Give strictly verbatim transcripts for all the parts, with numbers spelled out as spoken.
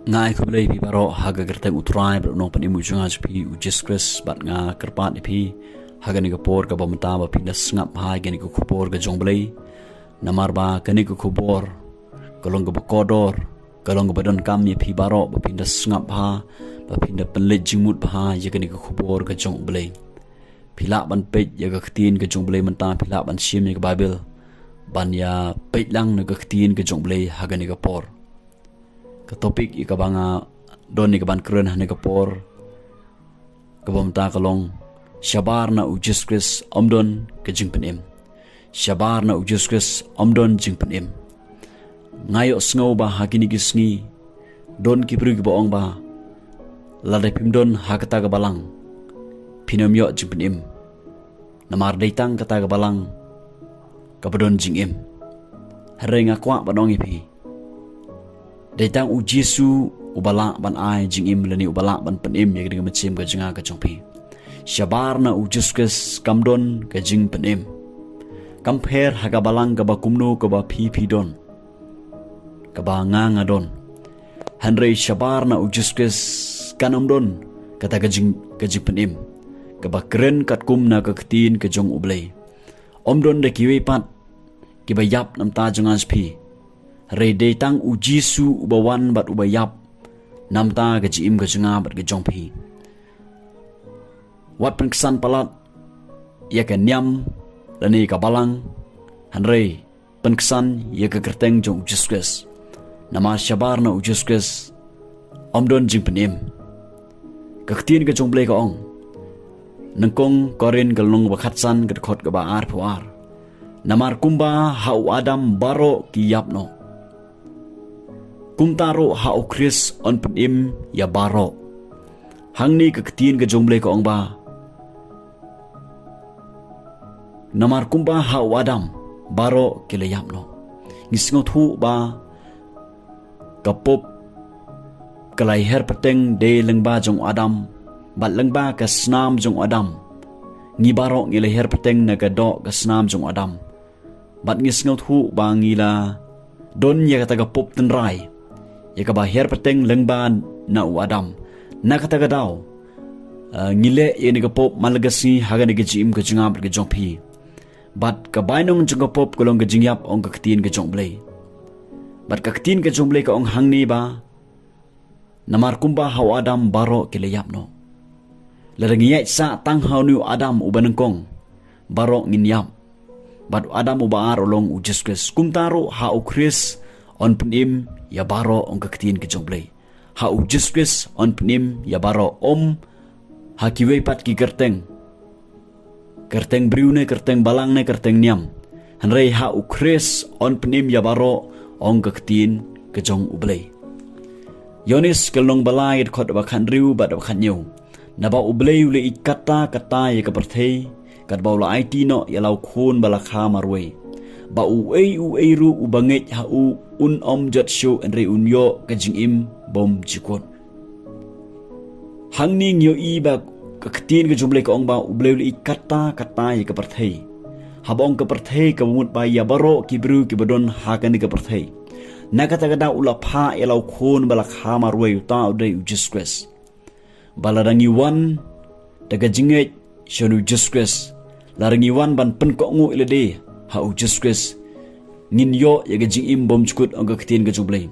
Nga ai khublei ïa phi baroh ha ka kyrteng u Trai bad u Nongpynim u jong nga jong phi u Jisu Khrist, bad nga kyrpad ïa phi ha kane ka por kaba mynta ba phin da sngap ha kane ka khubor ka jong U Blei. Namar ba kane ka khubor ka long kaba kordor, ka long kaba donkam ïa phi baroh ba phin da sngap ha, ba phin da pynleit jingmut ha ïa kane ka khubor ka jong U Blei. Phi lah ban peit ïa ka ktien ka jong U Blei mynta, phi lah ban shim ïa ka Baibl ban ïa peit lang na ka ktien ka jong U Blei ha kane ka por. Ka topic ïa kaba nga don ïa kaban kren ha kane ka por kaba mynta ka long, shabar na u Jisu Khrist ym don ka jingpynim. Shabar na u Jisu Khrist ym don jingpynim. Nga ïohsngew ba ha kine ki sngi don ki briew kiba ong ba lada phim don ha kata ka balang phin ym ïoh jingpynim. Namar dei tang kata ka balang kaba don jingim. Hynrei nga kwah ban ong ïa phi, dei tang u Jisu uba lah ban ai jingim lane uba lah ban pynim ïa kane ka mynsiem ka jong nga ka jong phi. Shabar na u Jisu Khrist kam don ka jingpynim. Kam pher ha ka balang kaba kumno kaba phi phi don, kaba nga nga don. Hynrei shabar na u Jisu Khrist kan ym don kata ka jing, ka jingpynim kaba kren katkum na ka ktien ka jong U Blei. Ym don da kiwei pat kiba ïap na bynta jong nga jong phi. Hynrei dei tang u Jisu uba wan bad uba ïap na bynta ka jingim ka jong nga bad ka jong phi. Wat pynksan palat ïa ka niam lane ïa ka balang, hynrei pynksan ïa ka kyrteng jong u Jisu Khrist. Namar shabar na u Jisu Khrist ym don jingpynim. Ka ktien ka jong U Blei ka ong, Nyngkong Korinth ka lynnong ba khatsan ka dkhot kaba arphew ar, namar kumba ha u Adam baroh ki ïap noh, kumta ruh ha u Khrist yn pynim ïa baroh. Hangne ka ktien ka jong U Blei ka ong ba, namar kumba ha u Adam baroh ki la ïap noh. Ngi sngewthuh ba ka pop ka la ïaher pateng dei lyngba jong u Adam, bad lyngba ka snam jong u Adam. Ngi baroh ngi la ïaher pateng na ka doh ka snam jong u Adam. Bad ngi sngewthuh ba ngi la don ïa kata ka pop tynrai, ïa kaba ïaher pateng lyngba na u Adam. Na kata ka daw, eh, ngi leh ïa kane ka pop man la ka sngi ha kane ka jingim ka jong nga bad ka jong phi. Bad ka bainong jong ka pop ka long ka jingïap, ong ka ktien ka jong U Blei. Bad ka ktien ka jong U Blei ka ong hangne ba, namar kumba ha u Adam baroh ki la ïap noh. Lada ngi ïaid sah tang ha une u Adam uba nyngkong, baroh ngin ïap. Bad u Adam uba ar u long u Jisu Khrist. Kumta ruh ha u Khrist yn pynim ïa baroh, ong ka ktien ka jong U Blei. Ha u Jisu Khrist yn pynim ïa baroh, ym ha kiwei pat ki kyrteng, kyrteng briew ne kyrteng balang ne kyrteng niam. Hynrei ha u Khrist yn pynim ïa baroh, ong ka ktien ka jong U Blei. Ïoannis ka lynnong ba lai ka dkhot ba khathynriew bad ba khathynñiew, naba U Blei u la ïeit katta katta ïa ka pyrthei, katba u la aiti noh ïa la u khun ba la kha marwei, ba uei uei ruh uba ngeit ha u un ym jot shuh, hynrei un ïoh ka jingim bymjukut. Hangne ngi ïohi ba ka ktien ka jong U Blei ka ong ba U Blei u la ïeit katta katta ïa ka pyrthei. Haba ong ka pyrthei kaba mut ba ïa baroh ki briew kiba don ha kane ka pyrthei. Na kata ka daw u la phah ïa la u khun ba la kha marwei, uta u dei u Jisu Khrist. Ba lada ngi wan da ka jingngeit sha une u Jisu Khrist, lada ngi wan ban pynkohnguh ïa lade ha u Jisu Khrist, ngin ïoh ïa ka jingim bymjukut, ong ka ktien ka jong U Blei.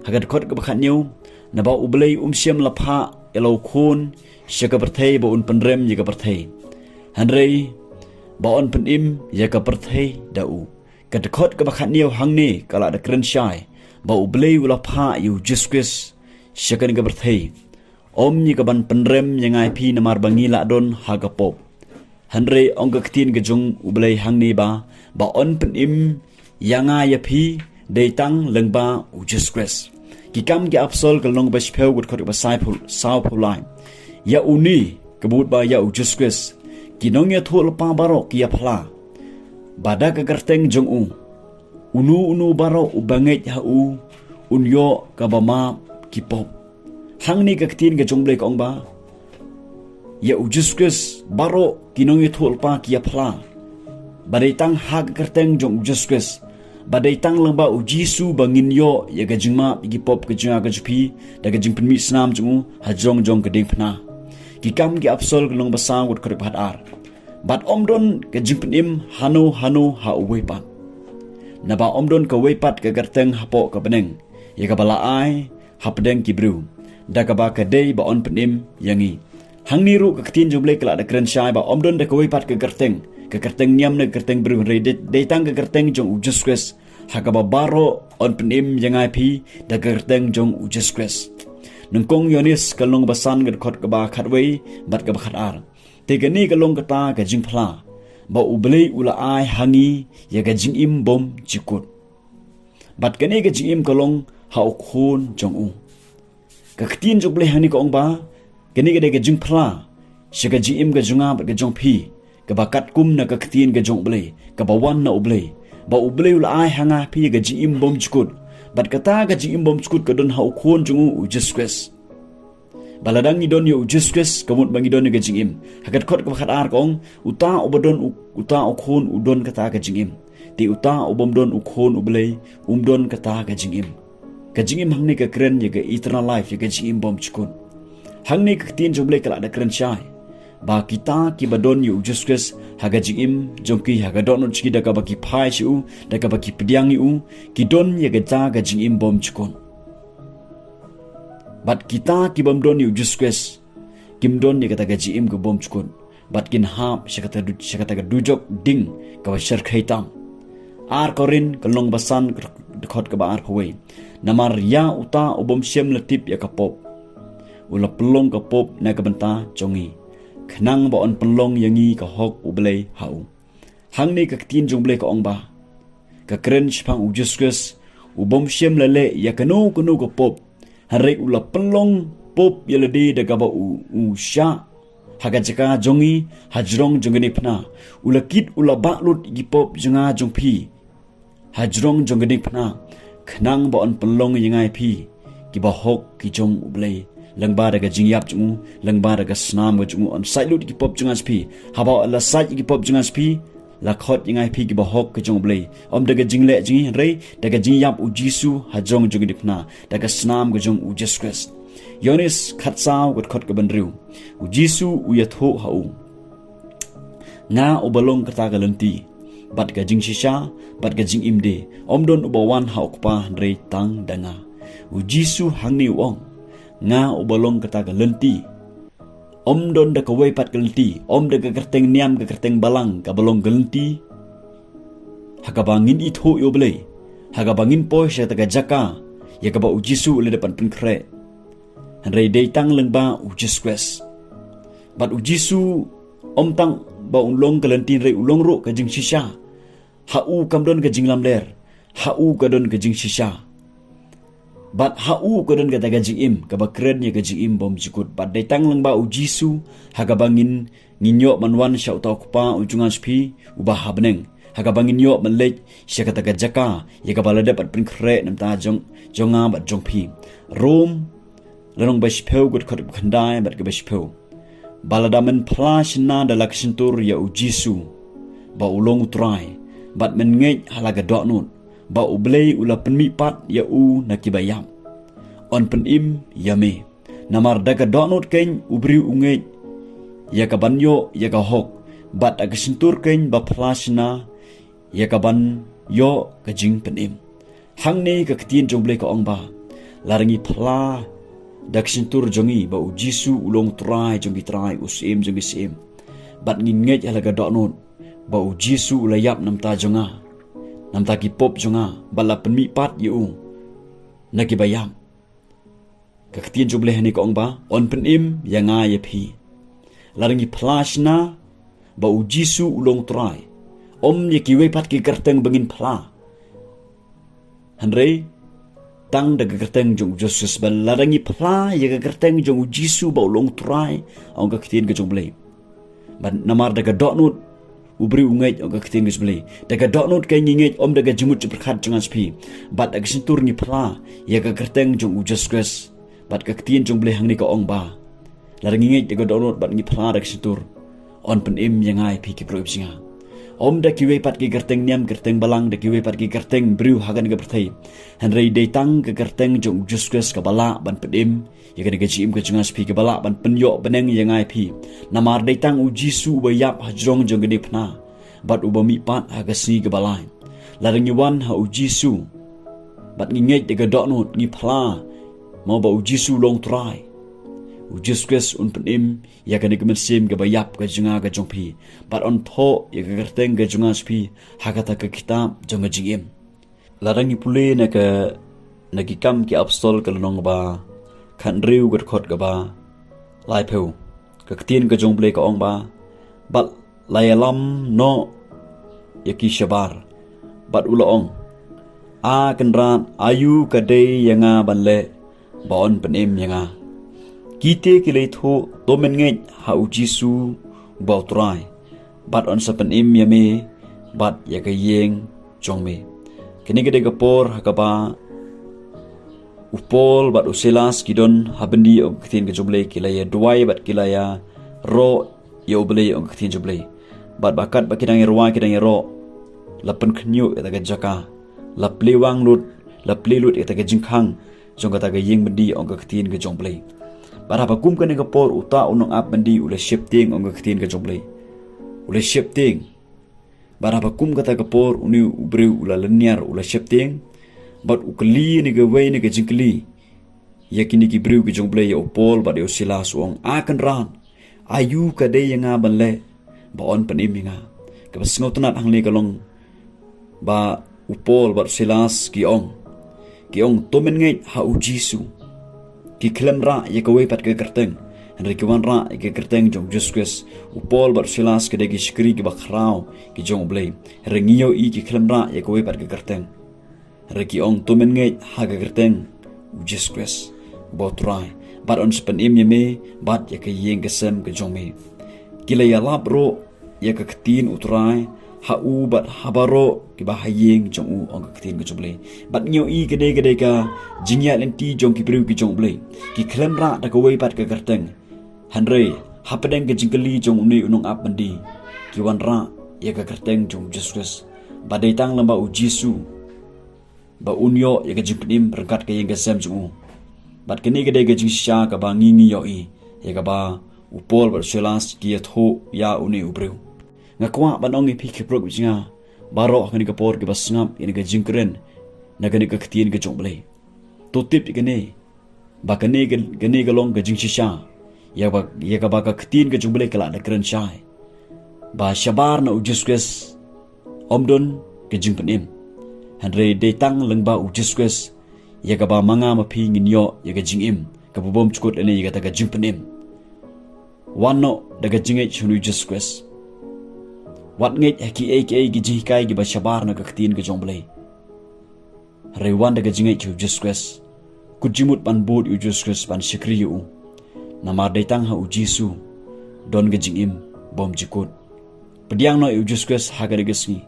Ha ka dkhot kaba khathynñiew, naba U Blei um shym la phah ïa la u khun sha ka pyrthei ba un pynrem ïa ka pyrthei, hynrei ba yn pynim ïa ka pyrthei da u. Ka dkhot kaba khathynñiew hangne ka la da kren shai ba U Blei u la phah ïa u Jisu Khrist sha kane ka pyrthei, ym ïa kaban pynrem ïa nga ïa phi namar ba ngi la don ha ka pop. Hynrei ong ka ktien ka jong U Blei hangne ba, ba yn pynim ïa nga ïa phi dei tang lyngba u Jisu Khrist. Ki Kam ki Apostol ka lynnong ba shiphew ka dkhot kaba sawphew, sawphew lai. Ïa une, kaba mut ba ïa u Jisu Khrist, ki nongïathuhlypa baroh ki ïa phla ba da ka kyrteng jong u, uno uno baroh uba ngeit ha u un ïoh kaba map ki pop. Hangne ka ktien ka jong U Blei ka ong ba, ïa u Jisu Khrist baroh ki nongïathuhlypa ki ïa phla ba dei tang ha ka kyrteng jong u Jisu Khrist, Ba dei tang lyngba u Jisu ba ngin ïoh ïa ka jingmap ïa ki pop ka jong nga ka jong phi, da ka jingpynmih snam jong u hajrong jong ka diengphna. Ki Kam ki Apostol ka lynnong ba saw ka dkhot kaba khatar. Bad ym don ka jingpynim hano hano ha uwei pat. Naba ym don kawei pat ka kyrteng hapoh ka bneng ïa kaba la ai hapdeng ki briew, da kaba ka dei ba yn pynim ïa ngi. Hangne ruh ka ktien jong U Blei ka la da kren shai ba ym don da kawei pat ka kyrteng, ka kyrteng niam ne ka kyrteng briew, hynrei dei, dei tang ka kyrteng jong u Jisu Khrist, ha kaba baroh yn pynim ïa nga ïa phi da ka kyrteng jong u Jisu Khrist. Nyngkong Ïoannis ka lynnong ba san ka dkhot kaba khatwei bad kaba khatar. Te kane ka long kata ka jingphla ba U Blei u la ai ha ngi ïa ka jingim bymjukut. Bad kane ka jingim ka long ha u Khun jong u. Ka ktien jong U Blei hangne ka ong ba kane ka dei ka jingphla sha ka jingim ka jong nga bad ka jong phi, kaba katkum na ka ktien ka jong U Blei, kaba wan na U Blei. Ba U Blei u la ai ha nga phi ka jingim bymjukut. Bad kata ka jingim bymjukut ka don ha u Khun jong u, u Jisu Khrist. Ba lada ngi don ïa u Jisu Khrist, ka mut ba ngi don ïa ka jingim. Ha ka dkhot kaba khatar ka ong, uta uba don u, uta u Khun u don kata ka jingim. Te uta u bym don u Khun U Blei um don kata ka jingim. Ka jingim hangne ka kren ïa ka eternal life, ïa ka jingim bymjukut. Hangne ka ktien jong U Blei ka la da kren shai ba kita kiba don ïa u Jisu Khrist ha ka jingim jong ki, ha ka dohnud jong ki, da kaba ki phai sha u, da kaba ki pdiang ïa u, ki don ïa kata ka jingim bymjukut. Bad kita ki bym don ïa u Jisu Khrist kim don ïa kata ka jingim ka bymjukut. Bad kin hap sha kata du-, sha kata ka dujok ding kaba shyrkhei tam. Ar Korinth ka lynnong ba san ka dkhot kaba arphew wei. Namar ïa uta u bym shym la tip ïa ka pop, u la pynlong ka pop na ka bynta jong ngi, khnang ba yn pynlong ïa ngi ka hok U Blei ha u. Hangne ka ktien jong U Blei ka ong ba, ka kren shaphang u Jisu Khrist, u bym shym la leh ïa kano kano ka pop, hynrei u la pynlong pop ïa lade da kaba u, u shah ha ka jaka jong ngi hajrong jong ka diengphna. U la kit, u la bah lut ïa ki pop jong nga jong phi hajrong jong ka diengphna, khnang ba yn pynlong ïa nga ïa phi kiba hok ki jong U Blei, lyngba da ka jingïap jong u, lyngba da ka snam ka jong u, yn sait lut ïa ki pop jong nga jong phi. Haba la sait ïa ki pop jong nga jong phi, la khot ïa nga ïa phi kiba hok ki jong U Blei, ym da ka jingleh jong ngi, hynrei da ka jingïap u Jisu hajrong jong ka diengphna, da ka snam ka jong u Jisu Khrist. Ïoannis khatsaw ka dkhot kaba hynriew. U Jisu u ïathuh ha u, nga uba long kata ka lynti, bad ka jingshisha, bad ka jingim de. Ym don uba wan ha u Kpa hynrei tang da nga. U Jisu hangne u ong, nga uba long kata ka lynti. Ym don da kawei pat ka lynti, ym da ka kyrteng niam, ka kyrteng balang, kaba long ka lynti ha kaba ngin ithuh ïa U Blei, ha kaba ngin poi sha kata ka jaka ïa kaba u Jisu u la dep ban pynkhreh. Hynrei dei tang lyngba u Jisu Khrist. Bad u Jisu ym tang ba u long ka lynti, hynrei u long ruh ka jingshisha. Ha u kam don ka jinglamler, ha u ka don ka jingshisha. Bad ha u ka don kata ka jingim, kaba kren ïa ka jingim bymjukut. Bad dei tang lyngba u Jisu ha kaba ngin, ngin ïoh ban wan sha uta u Kpa u jong nga jong phi uba ha bneng, ha kaba ngin ïoh ban leit sha kata ka jaka ïa kaba la dep ban pynkhreh na ka bynta jong, jong nga bad jong phi. Rom, lynnong ba shiphew, ka dkhot kaba khyndai bad kaba shiphew. Ba lada men phla shynna da la ka shyntur ïa u Jisu ba u long u Trai, bad men ngeit ha la ka dohnud ba U Blei u la pynmihpat ïa u na kiba ïap, yn pynim ïa me. Namar da ka dohnud keiñ u briew u ngeit ïa kaban ïoh ïa ka hok, bad da ka shyntur keiñ ba phla shynna ïa kaban ïoh ka jingpynim. Hangne ka ktien jong U Blei ka ong ba, lada ngi phla da ka shyntur jong ngi ba u Jisu u long u Trai jong ki trai, u Syiem jong ki syiem, bad ngin ngeit ha la ka dohnud ba u Jisu u la ïap na ka bynta jong nga, na ka bynta ki pop jong nga, bad la pynmihpat ïa u na kiba ïap, ka ktien jong U Blei hangne ka ong ba yn pynim ïa nga ïa phi. Lada ngi phla shynna ba u Jisu u long u Trai, ym ïa kiwei pat ki kyrteng ba ngin phla, hynrei tang da ka kyrteng jong u Jisu Khrist. Bad lada ngi phla ïa ka kyrteng jong u Jisu ba u long u Trai, ong ka ktien ka jong U Blei, bad namar da ka dohnud u briew u ngeit, ong ka ktien ka jong U Blei. Da ka dohnud keiñ ngi ngeit, ym da ka jingmut jingpyrkhat jong nga jong phi. Bad da ka shyntur ngi phla ïa ka kyrteng jong u Jisu Khrist, bad ka ktien jong U Blei hangne ka ong ba, lada ngi ngeit da ka dohnud bad ngi phla da ka shyntur, yn pynim ïa nga ïa phi ki briew ki jong nga. Ym da kiwei pat ki kyrteng niam, kyrteng balang, da kiwei pat ki kyrteng briew ha kane ka pyrthei. Hynrei dei tang ka kyrteng jong u Jisu Khrist kaba lah ban pynim ïa kane ka jingim ka jong nga sha phi, kaba lah ban pynïoh bneng ïa nga ïa phi. Namar dei tang u Jisu uba ïap hajrong jong kane ka phna bad uba mihpat ha ka sngi kaba lai. Lada ngi wan ha u Jisu bad ngi ngeit da ka dohnud, ngi phla mo ba u Jisu u long Trai, u Jisu Khrist un pynim ïa kane ka mynsiem kaba ïap ka jong nga ka jong phi, bad un thoh ïa ka kyrteng ka jong nga sha phi ha kata ka kitab jong ka jingim. Lada ngi pule na ka, na Ki Kam ki Apostol ka lynnong ba khathynriew ka dkhot kaba laiphew, ka ktien ka jong U Blei ka ong ba, bad la ïalam noh ïa ki shabar bad u la ong, A Kynrad, aïu ka dei ïa nga ban leh ba yn pynim ïa nga? Kita ki la ïathuh, to men ngeit ha u Jisu uba u Trai, bad yn sa pynim ïa me bad ïa ka ïing jong me. Kane ka dei ka por ha kaba u Paul bad u Silas ki don ha byndi ong ka ktien ka jong U Blei, ki la ïa duwai bad ki la ïaroh ïa U Blei ong ka ktien jong U Blei. Bad ba katba ki dang ïa rwai ki dang ïaroh, la pynkhynñiuh ïa kata ka jaka, la plie wang lut, la plie lut ïa kata ka jingkhang jong kata ka ïing byndi ong ka ktien ka jong U Blei. Bad haba kum kane ka por uta u nongap byndi u la sheptieng ong ka ktien ka jong U Blei. U la sheptieng. Bad haba kum kata ka por une u briew u la lyniar, u la sheptieng, bad u kylli ïa kawei na ka jingkylli ïa kine ki briew ki jong U Blei, ïa u Paul bad ïa u Silas, u ong, A Kynrad, aïu ka dei ïa nga ban leh ba yn pynim ïa nga? Kaba sngewtynnat hangne ka long ba u Paul bad u Silas ki ong, ki ong, to men ngeit ha u Jisu. Ki khlem rah ïa kawei pat ka kyrteng, hynrei ki wanrah ïa ka kyrteng jong u Jisu Khrist. U Paul bad u Silas ki dei ki shakri kiba khraw ki jong U Blei, hynrei ngi ïohi ki khlem rah ïa kawei pat ka kyrteng. Hynrei ki ong, to men ngeit ha ka kyrteng u Jisu Khrist uba u Trai, bad yn sa pynim ïa me bad ïa ka ïing ka sem ka jong me. Ki la ïalap ruh ïa ka ktien u Trai ha u bad ha baroh kiba ha ïing jong u ong ka ktien ka jong U Blei. Bad ngi ïohi ka dei, ka dei ka jingïaid lynti jong ki briew ki jong U Blei. Ki khlem rah da kawei pat ka kyrteng. Hynrei hapdeng ka jingkylli jong une u nongap byndi, ki wanrah ïa ka kyrteng jong u Jisu Khrist, ba dei tang lyngba u Jisu ba un ïoh ïa ka jingpynim ryngkat ka ïing ka sem jong u. Bad kane ka dei ka jingshisha kaba ngi ngi ïohi ïa kaba u Paul bad u Silas ki ïathuh ïa une u briew. Nga kwah ban ong ïa phi ki paralok jong nga baroh ha kane ka por kiba sngap ïa kane ka jingkren na kane ka ktien ka jong U Blei. To tip ïa kane, ba kane ka, kane ka long ka jingshisha ïa ba, ïa kaba ka ktien ka jong U Blei ka la da kren shai, ba shabar na u Jisu Khrist ym don ka jingpynim. Hynrei dei tang lyngba u Jisu Khrist ïa kaba ma nga ma phi ngin ïoh ïa ka jingim kaba bymjukut lane ïa kata ka jingpynim. Wan noh da ka jingngeit sha u Jisu Khrist. Wat ngeit ha kiei kiei ki jinghikai kiba shabar na ka ktien ka jong U Blei. Hynrei wan da ka jingngeit ha u Jisu Khrist. Kut jingmut ban bud ïa u Jisu Khrist, ban shakri ïa u. Namar dei tang ha u Jisu don ka jingim bymjukut. Pdiang noh ïa u Jisu Khrist ha kane ka sngi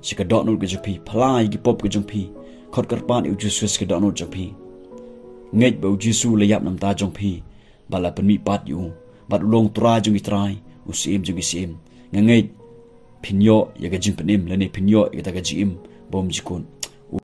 sha ka dohnud ka jong phi. Phla ïa ki pop ka jong phi. Khot kyrpad ïa u Jisu Khrist sha ka dohnud jong phi. Ngeit ba u Jisu u la ïap na ka bynta jong phi bad la pynmihpat ïa u, bad u long Trai jong ki trai, u Syiem jong ki syiem. Nga ngeit phin ïoh ïa ka jingpynim lane phin ïoh ïa kata ka jingim bymjukut.